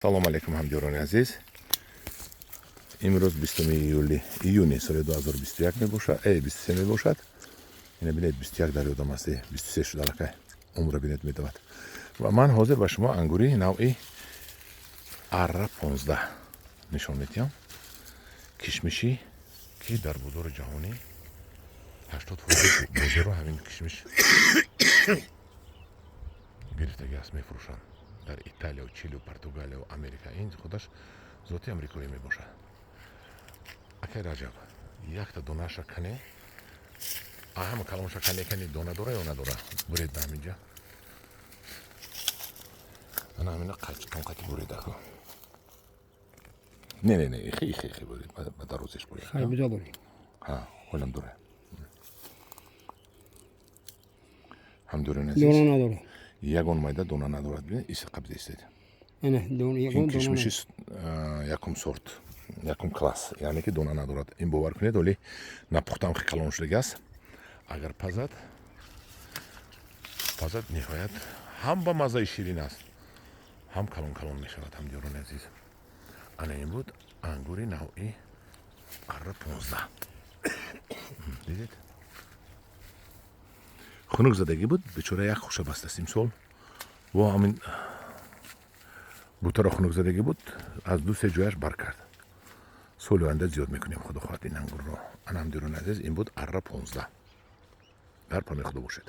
Салом алейкум, ҳамдиёрони азиз. Имрӯз 20 июли, июни соли 2021 мебошад, 23 мебошад. Ина бинед, 21 дар ёдам аст, 23 шуда аллакай. Умра бинед, медавад. Ва ман ҳозир ба шумо ангури навъи Арра 15 нишон медиҳам. Кишмишӣ, ки дар бозори ҷаҳонӣ 80% бозорро ҳамин кишмиш гирифтагӣ аст, мефурӯшанд дар Италияу Чилию Португалияу Америка. Ин худаш зоти амрикоӣ мебошад. Акай Раҷаб, якта донаша кане, ҳама каломаша кане, кане, дона дора ё надора? Буред ба ҳаминҷа, ана ҳамина тонқати буред аку. Не, не, не, ихи, ихи, ихи буред, ба дарозиш буред. Хайбуза буред. Ҳа, ҳолам дора. Ҳамдурон азиз. Дона надорад. Ягон майда дона надорад. Бинед, иси қабза истед. Ин кишмиши якум сорт, якум класс, яъне ки дона надорад. Ин, бовар кунед, оли напухтам хе калон шудаги аст. Агар пазад, пазад, ниҳоят ҳам ба маззаи ширин аст, ҳам калон калон мешавад. Ҳамдиёрони азиз, ана ин буд ангури навъи Арра 15. Дидед, хунук задагӣ буд, бечора як хуша бастааст имсол. Во ҳамин бутаро хунук задагӣ буд, аз ду се ҷояш бар кард. Соли оянда зиёд мекунем, худо хоҳад, ин ангурро. Ана, ҳамдиёрони азиз, ин буд Арра 15. Дар паноҳи Худо бошед.